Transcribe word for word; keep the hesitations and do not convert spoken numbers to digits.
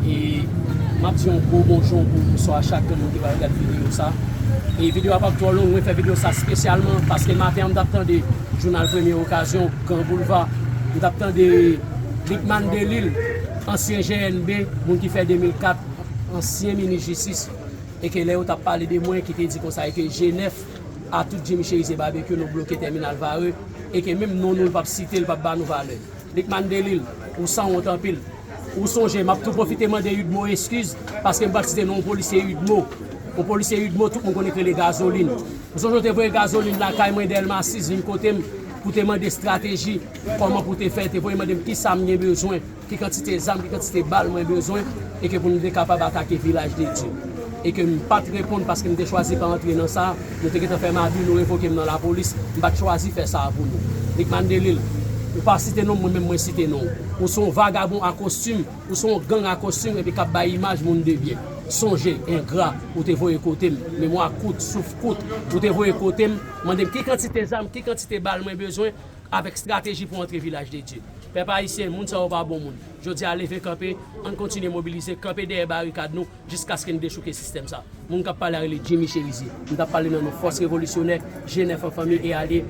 E m ap di yon gwo bonjou, yon gwo bonswa a chak moun ki pral gade videyo sa. E videyo a p ap twò long, mwen fè videyo sa espesyalman paske maten an m t ap tande jounal Premye Okazyon, Gran Boulva, m t ap tande Lucmane Delille, ansyen G N B, moun ki fè de mil kat, ansyen minis jistis, e ke lè yo t ap pale de mwen, ki te di konsa e ke G nèf a tout Jimmy Chérizier Barbecue, nou bloke tèminal Varreux, e ke menm non nou, l p ap site, l p ap ba nou valè. Lucmane Delille, ou sanwont anpil. Ou sonje, m ap tou pwofite mande Udmo eskiz, paske m pa t site non yon polisye Udmo. Yon polisye Udmo, tout moun konnen k rele Gazolin. Ou sonje w te voye Gazolin lakay mwen, Dèlma sis, vin kote m, pou te mande estrateji, kòman pou te fè, te voye mande m kisa m gen bezwen, ki kantite zam, ki kantite bal mwen bezwen, e ke pou nou te kapab atake Vilaj de Dye. E ke m pa t reponn paske m te chwazi pa antre nan sa, nou te gentan fè madi, nou revoke m nan lapolis, m pa t chwazi fè sa a pou nou. Lucmane Delille, ou pa site non m, mwen menm mwen site non w. Ou se yon vagabon a kostim, ou se yon gang a kostim epi k ap bay imaj moun de byen. Sonje, engra, ou te voye kote m, memwa kout, souf kout, ou te voye kote m, mande m ki kantite zam, ki kantite bal mwen bezwen, avèk estrateji pou antre Vilaj de Dye. Pèp ayisyen, moun sa yo pa bon moun. Jodi a, leve kanpe, ann kontinye mobilize, kanpe dèyè barikad nou, jiskaske n dechouke sistèm sa. Moun k ap pale a rele Jimmy Chérizier. M t ap pale nan non fòs revolisyonè, G nèf an fanmi e alye.